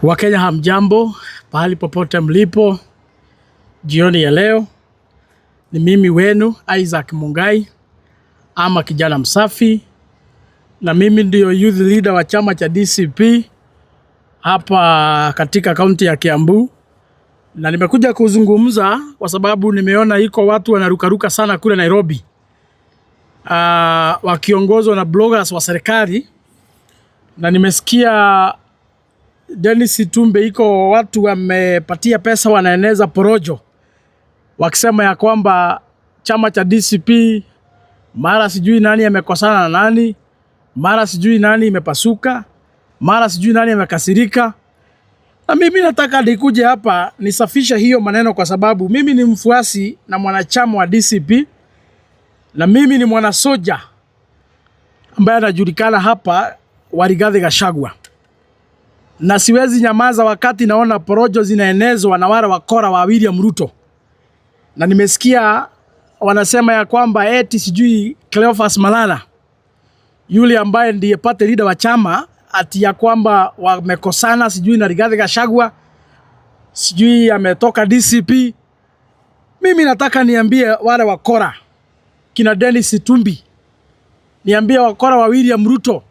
Wakenya hamjambo, pahali popote mlipo, jioni ya leo ni mimi wenu Isaac Mungai ama kijana msafi, na mimi ndio youth leader wa chama cha DCP hapa katika kaunti ya Kiambu, na nimekuja kuzungumza kwa sababu nimeona iko watu wanarukaruka sana kule Nairobi, wakiongozwa na bloggers wa serikali, na nimesikia Dennis Itumbi iko watu wamepatia pesa wanaeneza porojo wakisema ya kwamba chama cha DCP mara sijui nani amekosana na nani, mara sijui nani imepasuka, mara sijui nani amekasirika. Na mimi nataka nikuje hapa nisafishe hiyo maneno, kwa sababu mimi ni mfuasi na mwanachama wa DCP na mimi ni mwanasoja ambaye anajulikana hapa wa Rigathi Gachagua na siwezi nyamaza wakati naona porojo zinaenezwa na wale wakora wa William Ruto, na nimesikia wanasema ya kwamba eti sijui Cleophas Malala yule ambaye ndiye party leader wa chama ati ya kwamba wamekosana sijui na Rigathi Gachagua, sijui ametoka DCP. Mimi nataka niambie wale wakora kina Dennis Itumbi, niambie wakora wa William Ruto,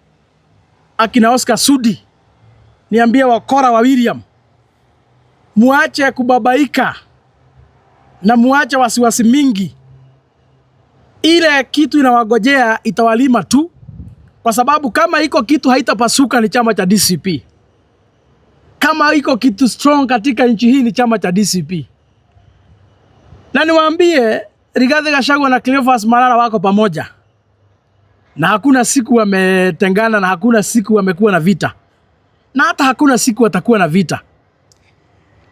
akina Oscar Sudi, niambie wakora wa William, muache kubabaika na muache wasiwasi mingi. Ile kitu inawagojea itawalima tu, kwa sababu kama iko kitu haitapasuka ni chama cha DCP. Kama iko kitu strong katika nchi hii ni chama cha DCP. Na niwaambie Rigathi Gachagua na Cleophas Malala wako pamoja, na hakuna siku wametengana, na hakuna siku wamekuwa na vita, na hata hakuna siku watakuwa na vita,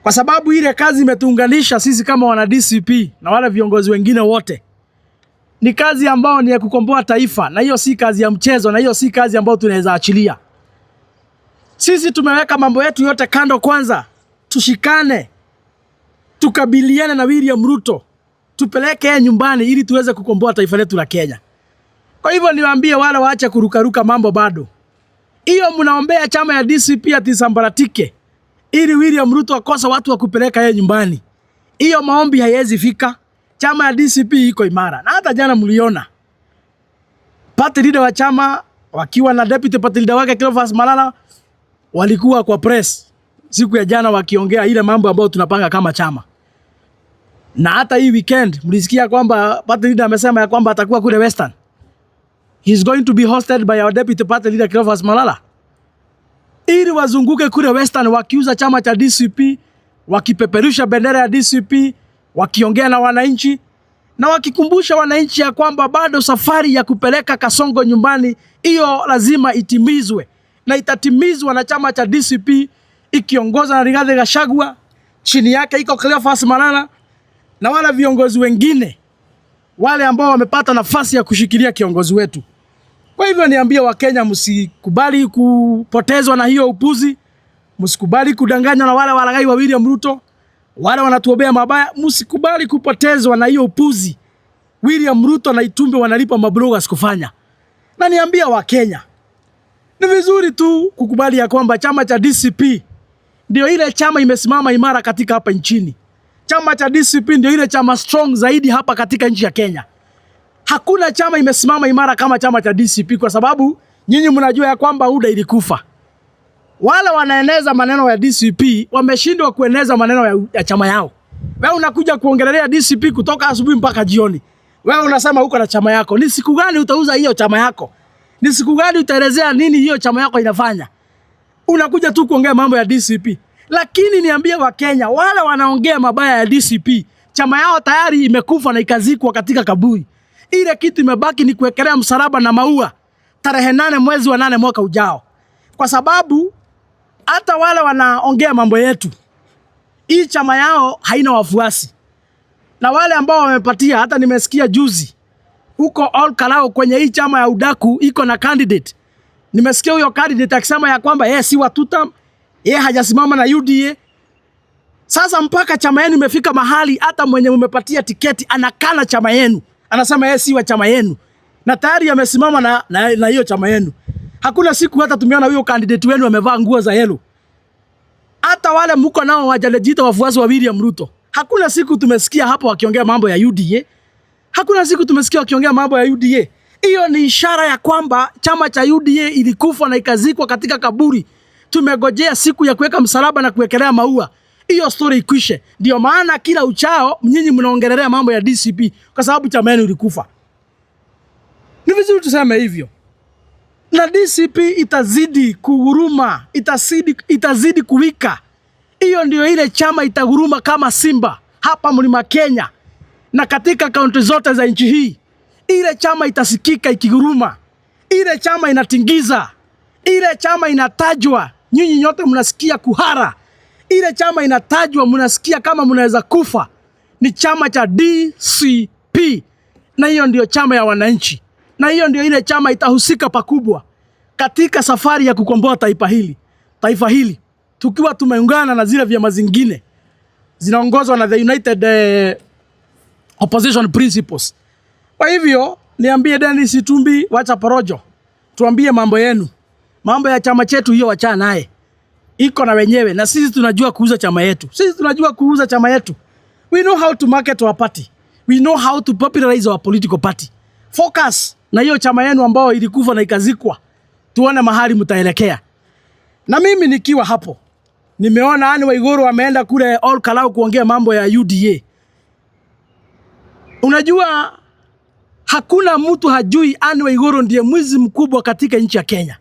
kwa sababu ile kazi imetuunganisha sisi kama wana DCP na wale viongozi wengine wote ni kazi ambayo ni ya kukomboa taifa, na hiyo si kazi ya mchezo, na hiyo si kazi ambayo tunaweza achilia. Sisi tumeweka mambo yetu yote kando kwanza, tushikane, tukabiliane na William Ruto, tupeleke yeye nyumbani ili tuweze kukomboa taifa letu la Kenya. Kwa hivyo niwaambie wale waache kurukaruka mambo bado. Hiyo mnaombea chama ya DCP ati isambaratike ili William Ruto akosa watu wa kupeleka yeye nyumbani. Hiyo maombi haiwezi fika. Chama ya DCP iko imara, na hata jana mliona party leader wa chama wakiwa na deputy party leader wake Cleophas Malala walikuwa kwa press siku ya jana wakiongea ile mambo ambayo tunapanga kama chama. Na hata hii weekend mlisikia kwamba party leader amesema ya kwamba atakuwa kule Western. He's going to be hosted by our deputy party leader Cleophas Malala, ili wazunguke kule Western wakiuza chama cha DCP, wakipeperusha bendera ya DCP, wakiongea na wananchi na wakikumbusha wananchi ya kwamba bado safari ya kupeleka Kasongo nyumbani hiyo lazima itimizwe, na itatimizwa na chama cha DCP ikiongozwa na Rigathi Gachagua, chini yake iko Cleophas Malala na wale viongozi wengine wale ambao wamepata nafasi ya kushikilia kiongozi wetu. Kwa hivyo niambie Wakenya, msikubali kupotezwa na hiyo upuzi, msikubali kudanganywa na wale walaghai wa William Ruto, wale wanatuombea mabaya, msikubali kupotezwa na hiyo upuzi. William Ruto na Itumbi wanalipa mabloggers kufanya. Na niambia Wakenya, ni vizuri tu kukubali ya kwamba chama cha DCP ndio ile chama imesimama imara katika hapa nchini. Chama cha DCP ndio ile chama strong zaidi hapa katika nchi ya Kenya. Hakuna chama imesimama imara kama chama cha DCP kwa sababu nyinyi mnajua ya kwamba UDA ilikufa. Wale wanaeneza maneno ya DCP wameshindwa kueneza maneno ya chama yao. Wewe unakuja kuongelelea DCP kutoka asubuhi mpaka jioni. Wewe unasema uko na chama yako. Ni siku gani utauza hiyo chama yako? Ni siku gani utaelezea nini hiyo chama yako inafanya? Unakuja tu kuongea mambo ya DCP. Lakini niambie Wakenya, wale wanaongea mabaya ya DCP, chama yao tayari imekufa na ikazikwa katika kaburi. Ile kitu imebaki ni kuwekelea msalaba na maua tarehe 8 mwezi wa 8 mwaka ujao, kwa sababu hata wale wanaongea mambo yetu, hii chama yao haina wafuasi, na wale ambao wamepatia, hata nimesikia juzi huko Ol Kalou kwenye hii chama ya udaku iko na candidate. Nimesikia huyo candidate akisema ya kwamba yeye si wa tutam, yeye hajasimama na UDA. Sasa mpaka chama yenu imefika mahali hata mwenye umepatia tiketi anakana chama yenu, anasema yeye si wa chama yenu, na tayari amesimama na hiyo chama yenu. Hakuna siku hata tumeona huyo candidate wenu amevaa nguo za yellow. Hata wale mko nao wajalejita wafuasi wa William Ruto, hakuna siku tumesikia hapo wakiongea mambo ya UDA. Hakuna siku tumesikia wakiongea mambo ya UDA. Hiyo ni ishara ya kwamba chama cha UDA ilikufa na ikazikwa katika kaburi. Tumegojea siku ya kuweka msalaba na kuwekelea maua, hiyo story ikwishe. Ndio maana kila uchao nyinyi mnaongelelea mambo ya DCP kwa sababu chama yenu ilikufa. Ni vizuri tuseme hivyo, na DCP itazidi kuguruma, itazidi kuwika. Hiyo ndio ile chama itaguruma kama simba hapa Mlima Kenya na katika kaunti zote za nchi hii. Ile chama itasikika ikiguruma, ile chama inatingiza, ile chama inatajwa, nyinyi nyote mnasikia kuhara. Ile chama inatajwa, mnasikia kama mnaweza kufa. Ni chama cha DCP, na hiyo ndio chama ya wananchi, na hiyo ndio ile chama itahusika pakubwa katika safari ya kukomboa taifa hili tukiwa tumeungana na zile vyama zingine zinaongozwa na the United Opposition Principles. Kwa hivyo niambie Dennis Itumbi, wacha porojo, tuambie mambo yenu, mambo ya chama chetu hiyo wachana naye, iko na wenyewe, na sisi tunajua kuuza chama yetu. Sisi tunajua kuuza chama yetu. We know how to market our party. We know how to popularize our political party. Focus na hiyo chama yenu ambayo ilikufa na ikazikwa, tuone mahali mtaelekea. Na mimi nikiwa hapo nimeona Anne Waiguru ameenda kule Ol Kalou kuongea mambo ya UDA. Unajua hakuna mtu hajui Anne Waiguru ndiye mwizi mkubwa katika nchi ya Kenya.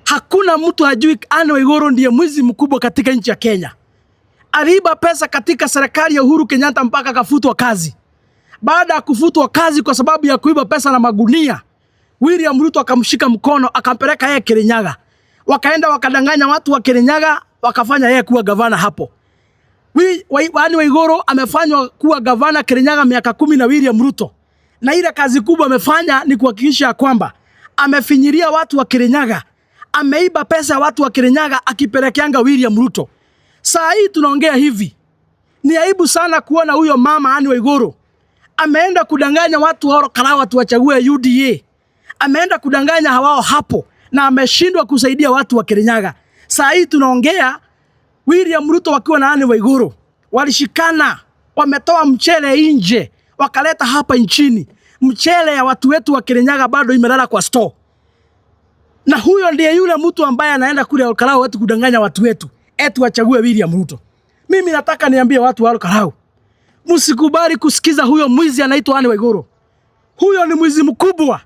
Hakuna mtu hajui Anne Waiguru ndiye mwizi mkubwa katika nchi ya Kenya. Aliiba pesa katika serikali ya Uhuru Kenyatta mpaka akafutwa kazi. Baada ya kufutwa kazi kwa sababu ya kuiba pesa na magunia, William Ruto akamshika mkono akampeleka yeye Kirinyaga. Wakaenda wakadanganya watu wa Kirinyaga, wakafanya yeye kuwa gavana hapo. Anne Waiguru amefanywa kuwa gavana Kirinyaga miaka 10 na William Ruto, na ile kazi kubwa amefanya ni kuhakikisha kwamba amefinyiria watu wa Kirinyaga, ameiba pesa ya watu wa Kirinyaga akipelekeanga William Ruto. Saa hii tunaongea hivi, ni aibu sana kuona huyo mama Anne Waiguru ameenda kudanganya watu wa Ol Kalou watu wachague UDA, ameenda kudanganya hawao hapo na ameshindwa kusaidia watu wa Kirinyaga. Saa hii tunaongea William Ruto wakiwa na Anne Waiguru walishikana, wametoa mchele nje wakaleta hapa nchini. Mchele ya watu wetu wa Kirinyaga bado imelala kwa store, na huyo ndiye yule mtu ambaye anaenda kule Ol Kalou wetu kudanganya watu wetu eti wachague William Ruto. Mimi nataka niambie watu wa Ol Kalou, msikubali kusikiza huyo mwizi anaitwa Anne Waiguru. Huyo ni mwizi mkubwa.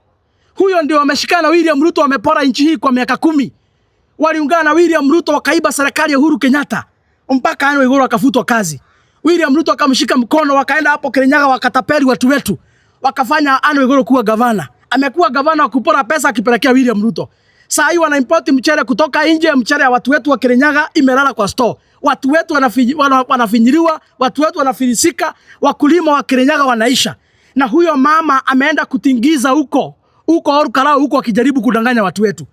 Huyo ndio wameshikana na William Ruto, wamepora nchi hii kwa miaka 10. Waliungana na William Ruto wakaiba serikali ya Uhuru Kenyatta mpaka Anne Waiguru akafutwa kazi. William Ruto akamshika mkono, wakaenda hapo Kirinyaga wakatapeli watu wetu, wakafanya Anne Waiguru kuwa gavana. Amekuwa gavana wa kupora pesa akipelekea William Ruto. Saa hii wana import mchele kutoka nje, mchele ya watu wetu wa Kirinyaga imelala kwa store. Watu wetu wanafinyiliwa, watu wetu wanafilisika, wakulima wa Kirinyaga wanaisha. Na huyo mama ameenda kutingiza huko huko Ol Kalou huko akijaribu kudanganya watu wetu.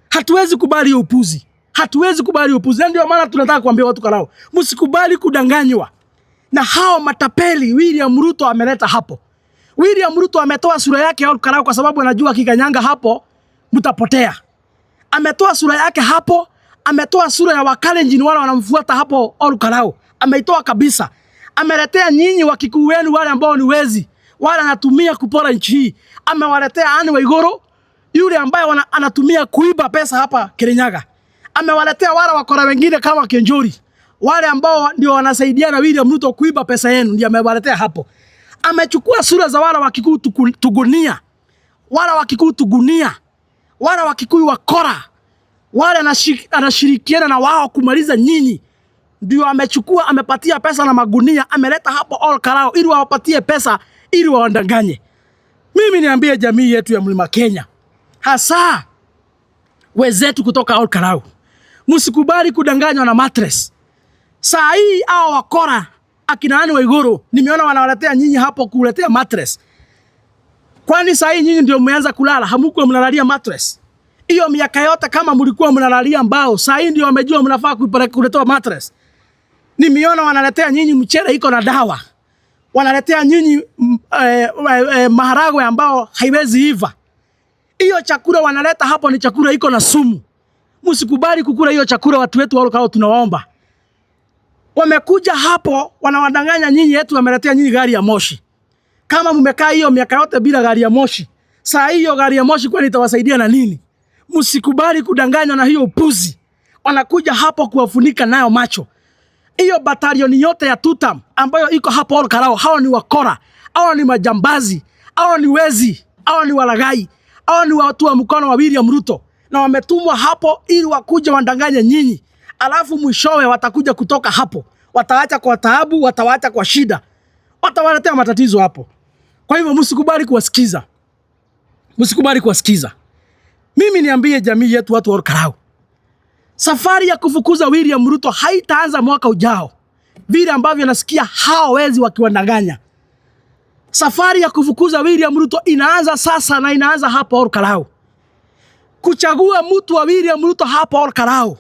Hatuwezi kubali hiyo upuzi. Hatuwezi kubali hiyo upuzi. Na ndio maana tunataka kuambia watu Kalou, msikubali kudanganywa na hao matapeli William Ruto ameleta hapo. William Ruto ametoa sura yake Ol Kalou kwa sababu anajua akikanyanga hapo mtapotea. Ametoa sura yake hapo, ametoa sura ya Wakalenjin wale wanamfuata hapo Ol Kalou. Ameitoa kabisa. Ameletea nyinyi Wakikuyu wenu wale ambao ni wezi, wale anatumia kupora nchi hii. Amewaletea Anne Waiguru yule ambaye anatumia kuiba pesa hapa Kirinyaga. Amewaletea wale wakora wengine kama Kiunjuri, wale ambao ndio wanasaidiana William Ruto kuiba pesa yenu, ndio amewaletea hapo. Amechukua sura za wale Wakikuyu tugunia, wale Wakikuyu tugunia, wale Wakikuyu wakora, wale anashirikiana na wao kumaliza nyinyi. Ndio amechukua, amepatia pesa na magunia, ameleta hapo Ol Kalou ili wawapatie pesa ili wawadanganye. Mimi niambie jamii yetu ya Mlima Kenya, hasa wenzetu kutoka Ol Kalou, msikubali kudanganywa na mattress. Saa hii hao wakora akina Anne Waiguru nimeona wanawaletea nyinyi hapo kuletea mattress. Kwani saa hii nyinyi ndio mmeanza kulala, hamkuwa mnalalia mattress? Hiyo miaka yote kama mlikuwa mnalalia mbao, saa hii ndio wamejua mnafaa kuletewa mattress. Nimeona wanaletea nyinyi mchele iko na dawa. Wanaletea nyinyi maharagwe ambao haiwezi iva. Hiyo chakula wanaleta hapo ni chakula iko na sumu. Msikubali kukula hiyo chakula, watu wetu wa Ol Kalou tunawaomba. Wamekuja hapo wanawadanganya nyinyi, eti wameletea nyinyi gari ya moshi. Kama mmekaa hiyo miaka yote bila gari ya moshi, saa hiyo gari ya moshi kwani itawasaidia na nini? Msikubali kudanganywa na hiyo upuzi. Wanakuja hapo kuwafunika nayo macho. Hiyo batalioni yote ya tutam ambayo iko hapo Ol Kalou, hao ni wakora, hao ni majambazi, hao ni wezi, hao ni walaghai, hao ni watu wa mkono wa William Ruto, na wametumwa hapo ili wakuja wandanganye nyinyi, alafu mwishowe watakuja kutoka hapo, wataacha kwa taabu, watawaacha kwa shida, watawaletea matatizo hapo. Kwa hivyo msikubali kuwasikiza, msikubali kuwasikiza. Mimi niambie jamii yetu, watu wa Ol Kalou, safari ya kufukuza William Ruto haitaanza mwaka ujao vile ambavyo nasikia hao wezi wakiwadanganya. Safari ya kufukuza William Ruto inaanza sasa na inaanza hapa Ol Kalou. Kuchagua mtu wa William Ruto hapa Ol Kalou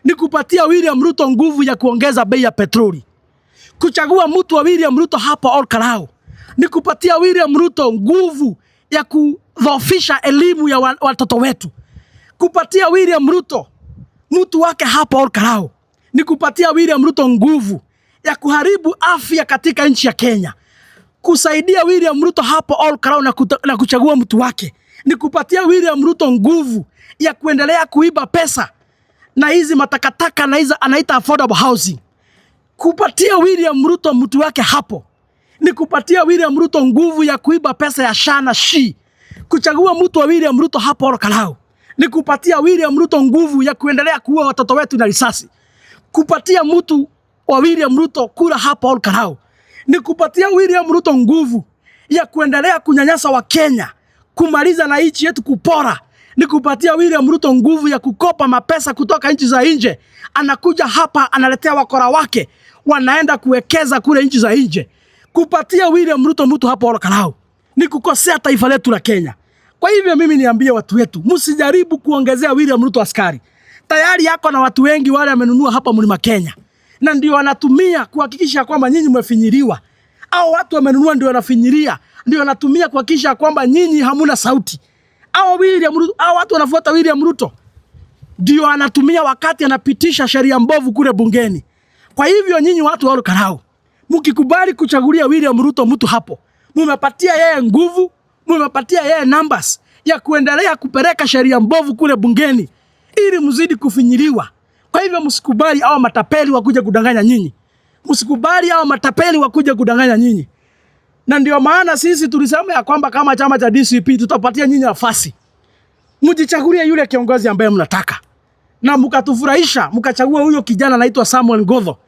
ni kupatia William Ruto nguvu ya kuongeza bei ya petroli. Kuchagua mtu wa William Ruto hapa Ol Kalou ni kupatia William Ruto nguvu ya kudhoofisha elimu ya watoto wetu. Kupatia William Ruto mtu wake hapa Ol Kalou ni kupatia William Ruto nguvu ya kuharibu afya katika nchi ya Kenya. Kusaidia William Ruto hapo Ol Kalou na kuchagua mtu wake ni kupatia William Ruto nguvu ya kuendelea kuiba pesa na hizi matakataka na hizi anaita affordable housing. Kupatia William Ruto mtu wake hapo ni kupatia William Ruto nguvu ya kuiba pesa ya SHA na SHIF. Kuchagua mtu wa William Ruto hapo Ol Kalou ni kupatia William Ruto nguvu ya kuendelea kuua watoto wetu na risasi. Kupatia mtu wa William Ruto kura hapa Ol Kalou ni kupatia William Ruto nguvu ya kuendelea kunyanyasa Wakenya, kumaliza na nchi yetu kupora. Ni kupatia William Ruto nguvu ya kukopa mapesa kutoka nchi za nje. Anakuja hapa analetea wakora wake, wanaenda kuwekeza kule nchi za nje. Kupatia William Ruto mtu hapo Ol Kalou ni kukosea taifa letu la Kenya. Kwa hivyo mimi niambie watu wetu, msijaribu kuongezea William Ruto askari. Tayari yako na watu wengi wale amenunua hapa Mlima Kenya, na ndio wanatumia kuhakikisha kwamba nyinyi mmefinyiliwa. Au watu wamenunua ndio wanafinyilia, ndio wanatumia kuhakikisha kwamba nyinyi hamuna sauti. Au William Ruto, au watu wanafuata William Ruto ndio anatumia wakati anapitisha sheria mbovu kule bungeni. Kwa hivyo nyinyi watu wa Ol Kalou, mkikubali kuchagulia William Ruto mtu hapo, mumepatia yeye nguvu, mumepatia yeye numbers ya kuendelea kupeleka sheria mbovu kule bungeni ili mzidi kufinyiliwa. Kwa hivyo msikubali hao matapeli wakuja kudanganya nyinyi, msikubali hao matapeli wakuja kudanganya nyinyi. Na ndio maana sisi tulisema ya kwamba kama chama cha DCP tutapatia nyinyi nafasi, mjichagulie yule kiongozi ambaye mnataka, na mkatufurahisha, mkachagua huyo kijana anaitwa Samuel Ngotho.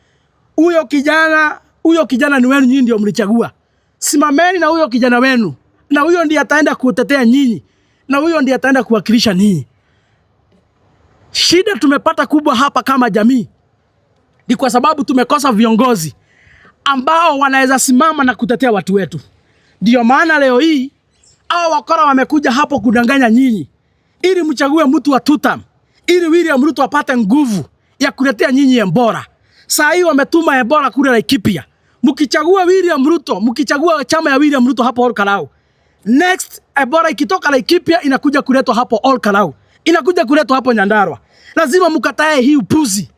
Huyo kijana ni wenu nyinyi, ndio mlichagua. Simameni na huyo kijana wenu, na huyo ndiye ataenda kutetea nyinyi, na huyo ndiye ataenda kuwakilisha ninyi. Shida tumepata kubwa hapa kama jamii ni kwa sababu tumekosa viongozi ambao wanaweza simama na kutetea watu wetu. Ndio maana leo hii hao wakora wamekuja hapo kudanganya nyinyi ili mchague mtu wa tutam, ili William Ruto apate nguvu ya kuletea nyinyi Ebola. Saa hii wametuma Ebola kule Laikipia. Mkichagua William Ruto, mkichagua chama ya William Ruto hapo Ol Kalou, next Ebola ikitoka Laikipia inakuja kuletwa hapo Ol Kalou, inakuja kuletwa hapo Nyandarua. Lazima mkatae hii upuzi.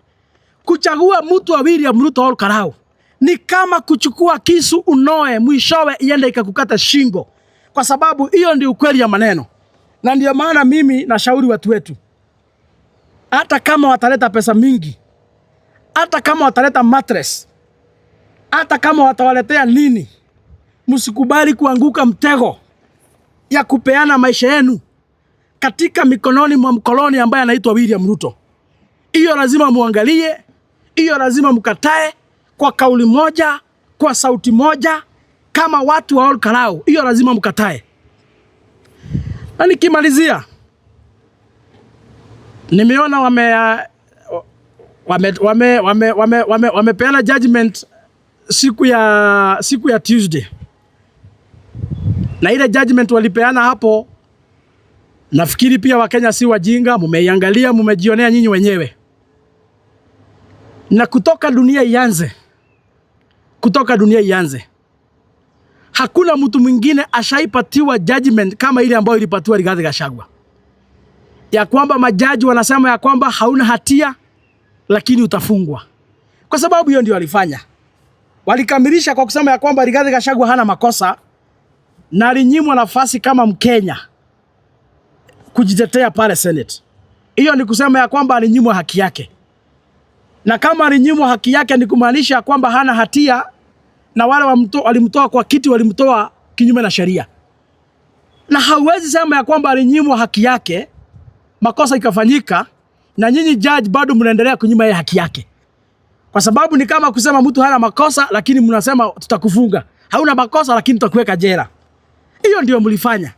Kuchagua mtu wa William Ruto Ol Kalou ni kama kuchukua kisu unoe, mwishowe iende ikakukata shingo, kwa sababu hiyo ndio ukweli ya maneno. Na ndio maana mimi nashauri watu wetu, hata kama wataleta pesa mingi, hata kama wataleta mattress, hata kama watawaletea nini, msikubali kuanguka mtego ya kupeana maisha yenu katika mikononi mwa mkoloni ambaye anaitwa William Ruto. Hiyo lazima muangalie, hiyo lazima mkatae kwa kauli moja, kwa sauti moja, kama watu wa Ol Kalou, hiyo lazima mkatae. Na nikimalizia, nimeona wamepeana judgment siku ya Tuesday, na ile judgment walipeana hapo, nafikiri pia Wakenya si wajinga, mumeiangalia, mumejionea nyinyi wenyewe. Na kutoka dunia ianze, kutoka dunia ianze, hakuna mtu mwingine ashaipatiwa judgment kama ile ambayo ilipatiwa Rigathi Gachagua. Ya kwamba majaji wanasema ya kwamba hauna hatia lakini utafungwa. Kwa sababu hiyo ndio walifanya. Walikamilisha kwa kusema ya kwamba Rigathi Gachagua hana makosa na alinyimwa nafasi kama Mkenya kujitetea pale Senate. Hiyo ni kusema ya kwamba alinyimwa haki yake, na kama alinyimwa haki yake ni kumaanisha kwamba hana hatia, na wale walimtoa kwa kiti walimtoa kinyume na sheria, na hauwezi sema ya kwamba alinyimwa haki yake, makosa ikafanyika, na nyinyi judge bado mnaendelea kunyima yeye haki yake, kwa sababu ni kama kusema mtu hana makosa, lakini mnasema tutakufunga. Hauna makosa, lakini tutakuweka jela. Hiyo ndio mlifanya.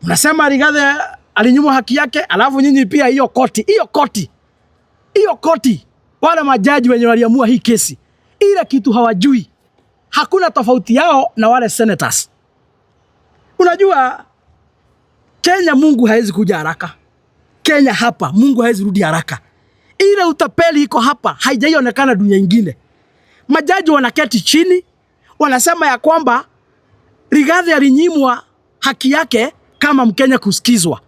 Mnasema Rigathi alinyimwa haki yake, alafu nyinyi pia hiyo koti, hiyo koti, hiyo koti, wale majaji wenye waliamua hii kesi, ile kitu hawajui. Hakuna tofauti yao na wale senators. Unajua Kenya Mungu hawezi kuja haraka. Kenya hapa Mungu hawezi rudi haraka. Ile utapeli iko hapa haijaionekana dunia ingine. Majaji wanaketi chini wanasema ya kwamba Rigathi alinyimwa haki yake kama Mkenya kusikizwa.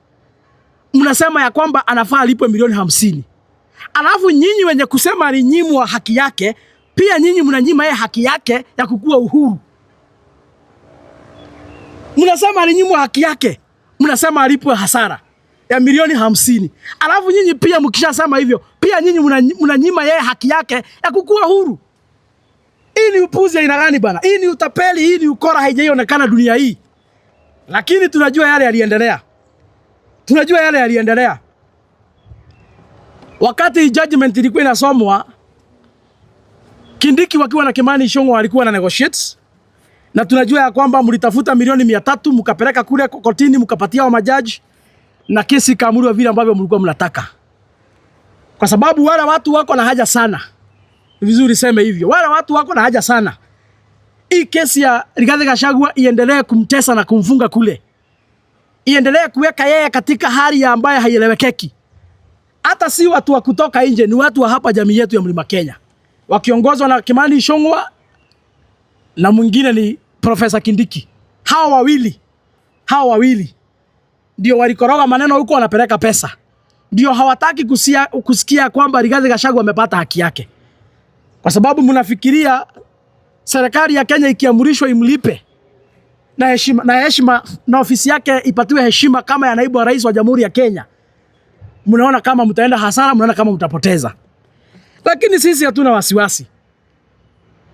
Mnasema ya kwamba anafaa alipwe milioni 50. Alafu nyinyi wenye kusema alinyimwa haki yake, pia nyinyi mnanyima yeye haki yake ya kukua uhuru. Mnasema alinyimwa haki yake, mnasema alipwe hasara ya milioni 50. Alafu nyinyi pia mkishasema hivyo, pia nyinyi mnanyima yeye haki yake ya kukua huru. Hii ni upuzi aina gani bana? Hii ni utapeli, hii ni ukora, haijaionekana dunia hii. Lakini tunajua yale yaliendelea, tunajua yale yaliendelea wakati judgment ilikuwa inasomwa. Kindiki wakiwa na Kimani Ichung'wah walikuwa na negotiate, na tunajua ya kwamba mlitafuta milioni 300 mkapeleka kule kotini mkapatia wa majaji na kesi ikaamuliwa vile ambavyo mlikuwa mnataka, kwa sababu wale watu wako na haja sana. Vizuri seme hivyo, wale watu wako na haja sana hii kesi ya Rigathi Gachagua iendelee kumtesa na kumfunga kule, iendelee kuweka yeye katika hali ya ambayo haielewekeki. Hata si watu wa kutoka nje, ni watu wa hapa jamii yetu ya Mlima Kenya wakiongozwa na Kimani Ichung'wah na mwingine ni Profesa Kindiki. Hawa wawili ndio walikoroga maneno huko, wanapeleka pesa, ndio hawataki kusikia kwamba Rigathi Gachagua amepata haki yake, kwa sababu mnafikiria serikali ya Kenya ikiamrishwa imlipe na heshima, na heshima na ofisi yake ipatiwe heshima kama ya naibu wa rais wa Jamhuri ya Kenya, mnaona kama mtaenda hasara, mnaona kama mtapoteza. Lakini sisi hatuna wasiwasi,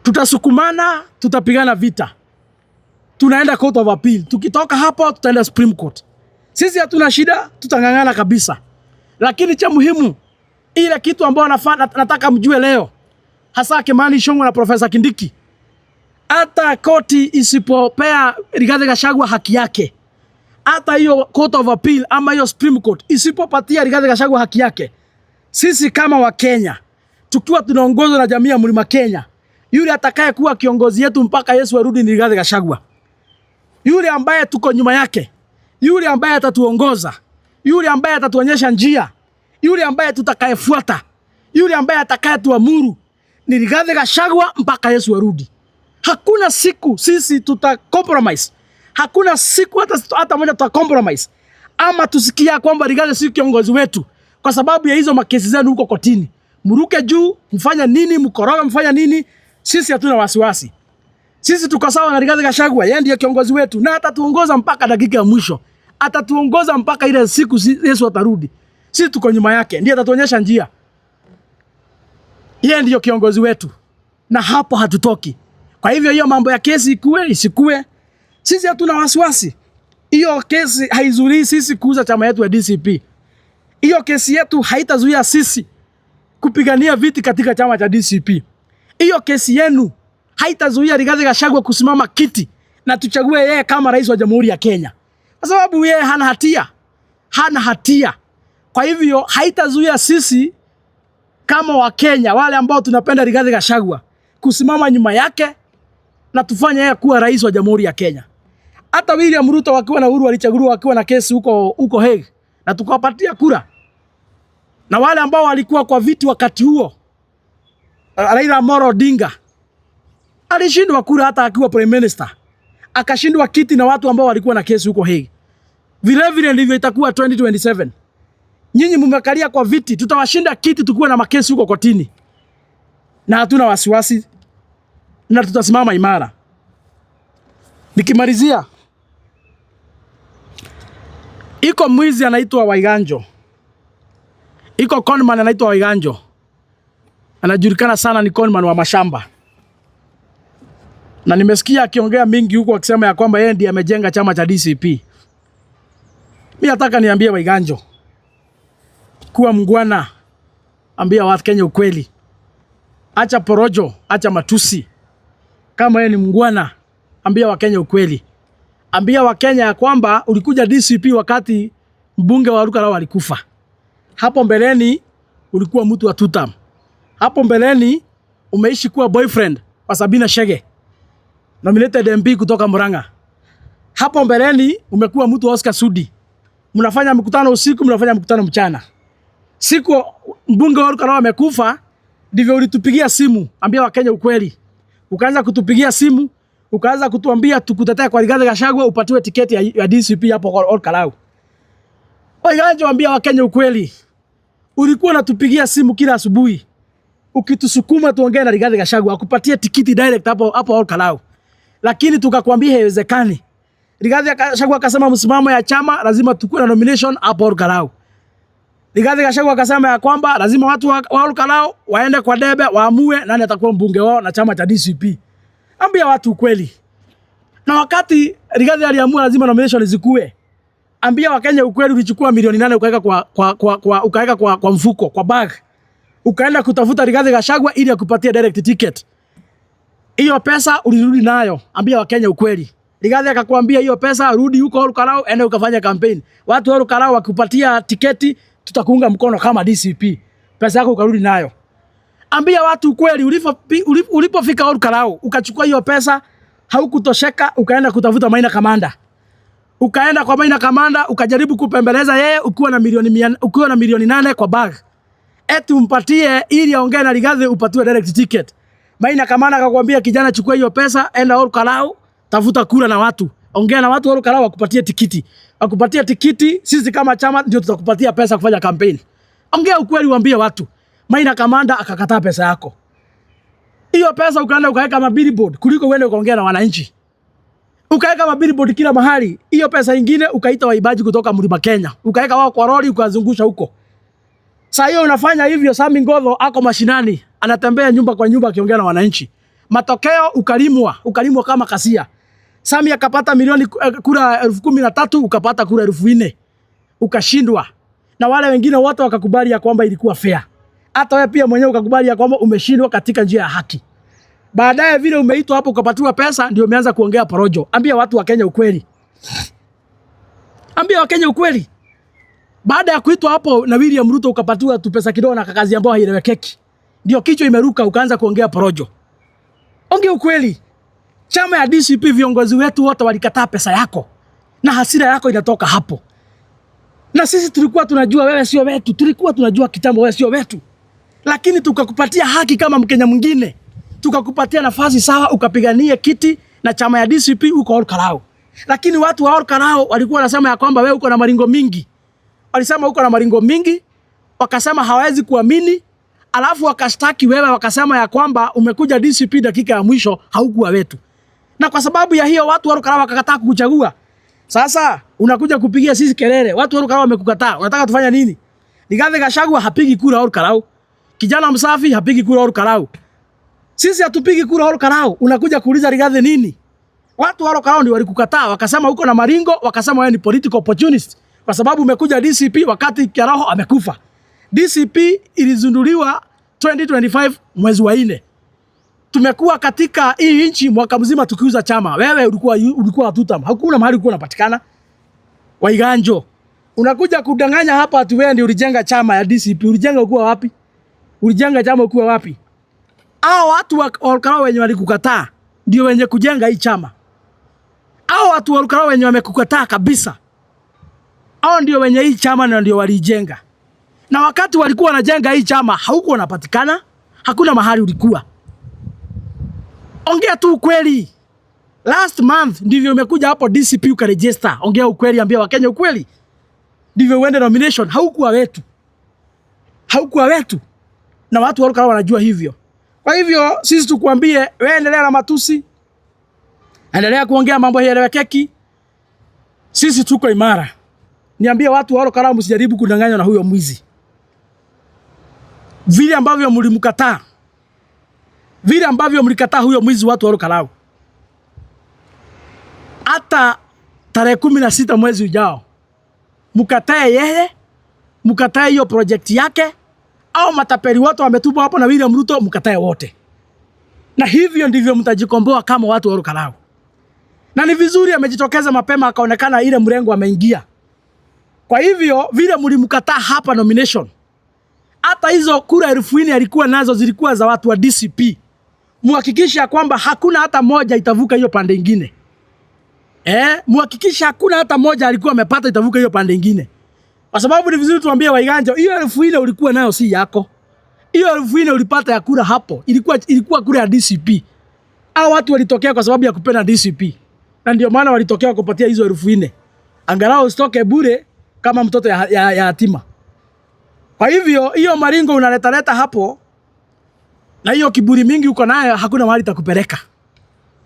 tutasukumana, tutapigana vita, tunaenda Court of Appeal. Tukitoka hapo tutaenda Supreme Court. Sisi hatuna shida, tutang'ang'ana kabisa. Lakini cha muhimu, ile kitu ambayo nataka mjue leo, hasa Kimani Ichung'wah na Profesa Kindiki, hata koti isipopea Rigathi Gachagua haki yake, hata hiyo Court of Appeal ama hiyo Supreme Court isipopatia Rigathi Gachagua haki yake, sisi kama Wakenya tukiwa tunaongozwa na jamii ya Mlima Kenya, yule atakaye kuwa kiongozi yetu mpaka Yesu arudi ni Rigathi Gachagua. Yule ambaye tuko nyuma yake, yule ambaye atatuongoza, yule ambaye atatuonyesha njia, yule ambaye tutakayefuata, yule ambaye atakayetuamuru ni Rigathi Gachagua mpaka Yesu arudi. Hakuna siku sisi tuta compromise. Hakuna siku hata moja tuta compromise ama tusikia kwamba Rigathi si kiongozi wetu kwa sababu ya hizo makesi zenu huko kotini. Mruke juu, mfanya nini, mkoroga, mfanya nini, sisi hatuna wasiwasi. Sisi tuko sawa na Rigathi Gachagua, yeye ndiye kiongozi wetu na atatuongoza mpaka dakika ya mwisho. Atatuongoza mpaka ile siku Yesu atarudi. Sisi tuko nyuma yake, ndiye atatuonyesha njia. Yeye ndiyo kiongozi wetu na hapo hatutoki. Kwa hivyo hiyo mambo ya kesi ikue isikue, sisi hatuna wasiwasi. Hiyo kesi haizuii sisi kuuza chama yetu ya DCP. Hiyo kesi yetu haitazuia sisi kupigania viti katika chama cha DCP. Hiyo kesi yenu haitazuia Rigathi Gachagua kusimama kiti na tuchague yeye kama rais wa Jamhuri ya Kenya, kwa sababu yeye hana hatia, hana hatia. Kwa hivyo haitazuia sisi kama Wakenya wale ambao tunapenda Rigathi Gachagua kusimama nyuma yake na tufanye yeye kuwa rais wa Jamhuri ya Kenya. Hata William Ruto wakiwa na Uhuru walichaguliwa wakiwa na kesi huko huko Hague na tukawapatia kura, na wale ambao walikuwa kwa viti wakati huo, Raila Amolo Odinga alishindwa kura hata akiwa prime minister, akashindwa kiti na watu ambao walikuwa na kesi huko Hague. Vile vile ndivyo itakuwa 2027. Nyinyi mmekalia kwa viti, tutawashinda kiti tukuwe na makesi huko kotini, na hatuna wasiwasi na tutasimama imara. Nikimalizia, iko mwizi anaitwa Waiganjo, iko conman anaitwa Waiganjo, anajulikana sana ni conman wa mashamba, na nimesikia akiongea mingi huko akisema ya kwamba yeye ndiye amejenga chama cha DCP. Mimi nataka niambie Waiganjo, kuwa mungwana, ambia watu Kenya ukweli, acha porojo, acha matusi. Kama yeye ni mungwana, ambia Wakenya ukweli, ambia Wakenya ya kwamba ulikuja DCP wakati mbunge wa Olkalou alikufa. Hapo mbeleni ulikuwa mtu wa tutam. Hapo mbeleni umeishi kuwa boyfriend wa Sabina Chege, nominated MP kutoka Murang'a. Hapo mbeleni umekuwa mtu wa Oscar Sudi, mnafanya mkutano usiku, mnafanya mkutano mchana. Siku mbunge wa Olkalou amekufa, ndivyo ulitupigia simu, ambia Wakenya ukweli. Ukaanza kutupigia simu, ukaanza kutuambia tukutetea kwa Rigathi Gachagua upatiwe tiketi ya DCP hapo Olkalou. Waiganjo, ambia Wakenya ukweli. Ulikuwa unatupigia simu kila asubuhi ukitusukuma tuongee na Rigathi Gachagua akupatie tikiti direct hapo hapo Olkalou, lakini tukakwambia haiwezekani. Rigathi Gachagua akasema msimamo ya chama lazima tukue na nomination hapo Olkalou. Rigathi Gachagua akasema ya kwamba lazima watu wa Olkalou waende kwa debe waamue nani atakuwa mbunge wao na chama cha DCP. Ambia watu ukweli. Na wakati Rigathi aliamua lazima nomination zikue, ambia Wakenya ukweli, ulichukua milioni 8 ukaweka kwa ukaweka kwa mfuko, kwa bag. Ukaenda kutafuta Rigathi Gachagua ili akupatie direct ticket. Hiyo pesa ulirudi nayo. Ambia Wakenya ukweli. Rigathi akakwambia hiyo pesa rudi huko Olkalou, ende ukafanya campaign. Watu wa Olkalou wakupatia tiketi, tutakuunga mkono kama DCP. Pesa yako ukarudi nayo. Ambia watu ukweli, ulipofika Olkalou ukachukua hiyo pesa, haukutosheka, ukaenda kutafuta Maina Kamanda. Ukaenda kwa Maina Kamanda ukajaribu kupembeleza yeye ukiwa na ukiwa na milioni 8 kwa bag. Eti umpatie ili aongee na Rigathi upatiwe direct ticket. Maina Kamanda akakwambia kijana, chukua hiyo pesa, enda Olkalou, tafuta kura na watu. Ongea na watu wa Olkalou wakupatie tikiti. Wakupatie tikiti, sisi kama chama ndio tutakupatia pesa kufanya campaign. Ongea ukweli, uambie watu. Maina Kamanda akakataa pesa yako. Hiyo pesa ukaenda ukaweka mabillboard kuliko uende ukaongea na wananchi. Ukaweka mabillboard kila mahali. Hiyo pesa ingine ukaita waimbaji kutoka Mlima Kenya. Ukaweka wao kwa lori ukazungusha huko. Saa hiyo unafanya hivyo, Sami Ngodho ako mashinani, anatembea nyumba kwa nyumba akiongea na wananchi. Matokeo ukalimwa, ukalimwa kama kasia. Sami akapata milioni kura 13,000, ukapata kura 4,000. Ukashindwa. Na wale wengine wote wakakubali ya kwamba ilikuwa fair. Hata wewe pia mwenyewe ukakubali ya kwamba umeshindwa katika njia ya haki. Baadaye vile umeitwa hapo ukapatiwa pesa, ndio umeanza kuongea porojo. Ambia watu wa Kenya ukweli. Ambia Wakenya ukweli. Baada ya kuitwa hapo na William Ruto ukapatiwa tu pesa kidogo na kazi ambayo haielewekeki, ndio kichwa imeruka ukaanza kuongea porojo. Ongea ukweli. Chama ya DCP viongozi wetu wote walikataa pesa yako, na hasira yako inatoka hapo. Na sisi tulikuwa tunajua wewe sio wetu, tulikuwa tunajua kitambo wewe sio wetu, lakini tukakupatia haki kama Mkenya mwingine, tukakupatia nafasi sawa, ukapigania kiti na chama ya DCP uko Olkalou. Lakini watu wa Olkalou walikuwa wanasema ya kwamba wewe uko na maringo mingi, walisema uko na maringo mingi, wakasema hawawezi kuamini, alafu wakashtaki wewe, wakasema ya kwamba umekuja DCP dakika ya mwisho, haukuwa wetu. Na kwa sababu ya hiyo watu wa Olkalou wakakataa kukuchagua. Sasa unakuja kupigia sisi kelele, watu wa Olkalou wamekukataa, unataka tufanya nini? Rigathi Gachagua hapigi kura Olkalou, kijana msafi hapigi kura Olkalou, sisi hatupigi kura Olkalou. Unakuja kuuliza Rigathi nini? Watu wa Olkalou ndio walikukataa, wakasema uko na maringo, wakasema wewe ni political opportunist kwa sababu umekuja DCP wakati Kiaraho amekufa. DCP ilizinduliwa 2025 mwezi wa 4. Tumekuwa katika hii nchi mwaka mzima tukiuza chama. Wewe ulikuwa tutam. Hakuna mahali ulikuwa unapatikana. Waiganjo, unakuja kudanganya hapa ati wewe ndio ulijenga chama ya DCP. Ulijenga ukiwa wapi? Ulijenga chama ukiwa wapi? Hao watu wa Olkalou wenye walikukataa ndio wenye kujenga hii chama. Hao watu wa Olkalou wenye wamekukataa kabisa, hao ndio wenye hii chama na ndio walijenga. Na wakati walikuwa wanajenga hii chama haukuwa unapatikana, hakuna mahali ulikuwa. Ongea tu ukweli. Last month ndivyo umekuja hapo DCP ukaregister. Ongea ukweli, ambia Wakenya ukweli. ndivyo uende nomination. Haukuwa wetu, haukuwa wetu, na watu wa Ol Kalou wanajua hivyo. Kwa hivyo sisi tukuambie, wewe endelea na matusi, endelea kuongea mambo hayaelewekeki. Sisi tuko imara. Niambie watu wa Ol Kalou, msijaribu kudanganywa na huyo mwizi. Vile ambavyo mlimkataa, vile ambavyo mlikataa huyo mwizi, watu wa Ol Kalou, hata tarehe 16 mwezi ujao mkatae yeye, mkatae hiyo project yake, au matapeli wote wametupwa hapo na William Ruto, mkatae wote, na hivyo ndivyo mtajikomboa kama watu wa Ol Kalou. Na ni vizuri amejitokeza mapema akaonekana ile mrengo ameingia. Kwa hivyo vile mlimkataa hapa nomination, hata hizo kura 4,000 alikuwa nazo zilikuwa za watu wa DCP. Muhakikishe kwamba hakuna hata moja itavuka hiyo pande ingine. Muhakikishe hakuna hata moja alikuwa amepata itavuka hiyo pande ingine. Kwa sababu ni vizuri tuambie Waiganjo, hiyo 4,000 ulikuwa nayo si yako. Hiyo 4,000 ulipata ya kura hapo, ilikuwa kura ya DCP. Hao watu walitokea kwa sababu ya kupenda DCP. Na ndio maana walitokea kupatia hizo 4,000. Angalau usitoke bure kama mtoto ya yatima. Kwa hivyo hiyo maringo unaletaleta hapo na hiyo kiburi mingi uko nayo, hakuna mahali itakupeleka.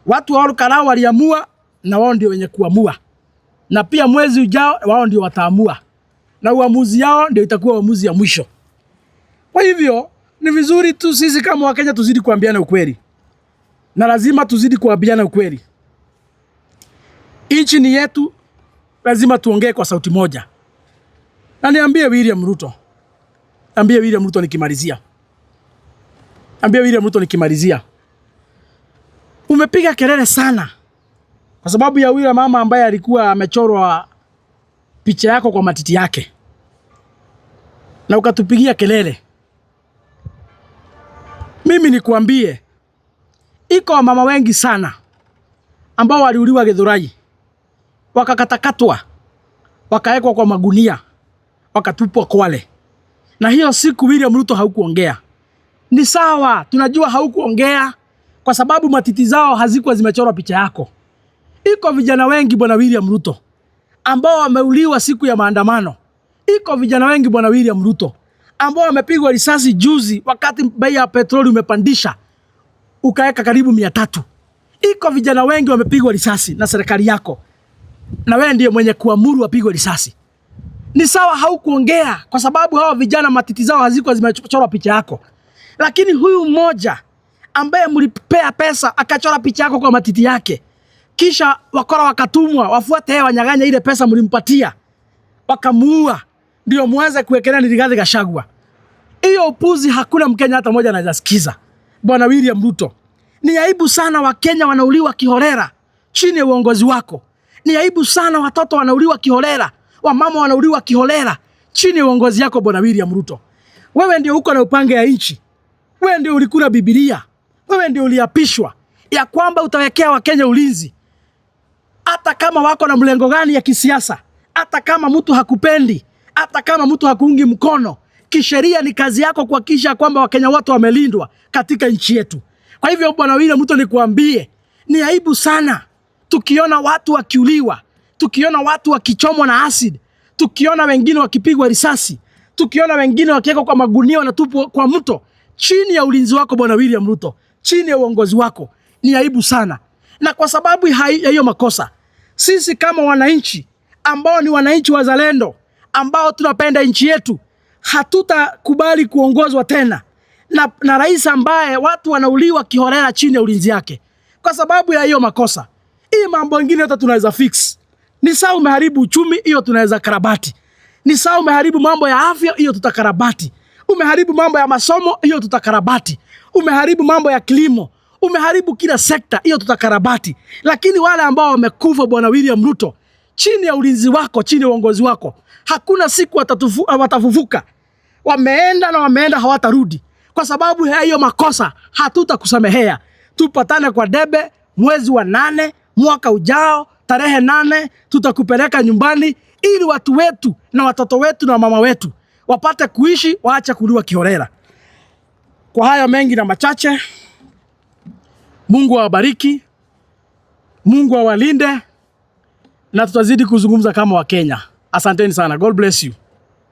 Watu wa Ol Kalou waliamua na wao ndio wenye kuamua, na pia mwezi ujao wao ndio wataamua, na uamuzi yao ndio itakuwa uamuzi ya mwisho. Kwa hivyo ni vizuri tu sisi kama Wakenya tuzidi kuambiana ukweli, na lazima tuzidi kuambiana ukweli. Nchi ni yetu, lazima tuongee kwa sauti moja. Na niambie William Ruto, ambie William Ruto nikimalizia, ambie William Ruto nikimalizia, umepiga kelele sana kwa sababu ya yule mama ambaye alikuwa amechorwa picha yako kwa matiti yake, na ukatupigia kelele. Mimi nikuambie, iko wamama wengi sana ambao waliuliwa Githurai, wakakatakatwa, wakawekwa kwa magunia, wakatupwa Kwale, na hiyo siku William Ruto haukuongea. Ni sawa, tunajua haukuongea kwa sababu matiti zao hazikuwa zimechorwa picha yako. Iko vijana wengi bwana William Ruto ambao wameuliwa siku ya maandamano. Iko vijana wengi bwana William Ruto ambao wamepigwa risasi juzi wakati bei ya petroli umepandisha ukaweka karibu 300. Iko vijana wengi wamepigwa risasi na serikali yako, na wewe ndiye mwenye kuamuru wapigwe risasi. Ni sawa haukuongea kwa sababu hawa vijana matiti zao hazikuwa zimechorwa picha yako, lakini huyu mmoja ambaye mlipea pesa akachora picha yako kwa matiti yake, kisha wakora wakatumwa wafuate yeye wanyang'anya ile pesa mlimpatia, wakamuua, ndio muanze kuwekelea ni Rigathi Gachagua. Hiyo upuzi hakuna Mkenya hata mmoja anaweza sikiza. Bwana William Ruto, ni aibu sana Wakenya wanauliwa kiholela chini ya uongozi wako. Ni aibu sana watoto wanauliwa kiholela, wamama wanauliwa kiholela chini ya uongozi yako Bwana William Ruto. Wewe ndio uko na upanga ya nchi. Wewe ndio ulikula Biblia. Wewe ndio uliapishwa ya kwamba utawekea Wakenya ulinzi, hata kama wako na mlengo gani ya kisiasa, hata kama mtu hakupendi, hata kama mtu hakuungi mkono, kisheria ni kazi yako kuhakikisha kwamba Wakenya wote wamelindwa katika nchi yetu. Kwa hivyo Bwana William Ruto, nikuambie ni aibu sana tukiona watu wakiuliwa, tukiona watu wakichomwa na acid, tukiona wengine wakipigwa risasi, tukiona wengine wakiwekwa kwa magunia wanatupwa kwa mto, chini ya ulinzi wako Bwana William Ruto, chini ya uongozi wako, ni aibu sana. Na kwa sababu ya hiyo makosa, sisi kama wananchi ambao ni wananchi wazalendo ambao tunapenda nchi yetu, hatutakubali kuongozwa tena na rais ambaye watu wanauliwa kiholela chini ya ulinzi yake kwa sababu ya hiyo makosa. Hii mambo ingine hata tunaweza fix. Ni sawa umeharibu uchumi, hiyo tunaweza karabati. Ni sawa umeharibu mambo ya afya, hiyo tutakarabati. Umeharibu mambo ya masomo, hiyo tutakarabati. Umeharibu mambo ya kilimo, umeharibu kila sekta, hiyo tutakarabati. Lakini wale ambao wamekufa, Bwana William Ruto, chini ya ulinzi wako, chini ya uongozi wako, hakuna siku watafufuka. Wameenda na wameenda, hawatarudi kwa sababu ya hiyo makosa. Hatutakusamehea. Tupatane kwa debe mwezi wa 8 mwaka ujao, tarehe 8, tutakupeleka nyumbani ili watu wetu na watoto wetu na mama wetu wapate kuishi, waache kuliwa kiholela. Kwa haya mengi na machache, Mungu awabariki, Mungu awalinde, na tutazidi kuzungumza kama Wakenya. Asanteni sana. God bless you.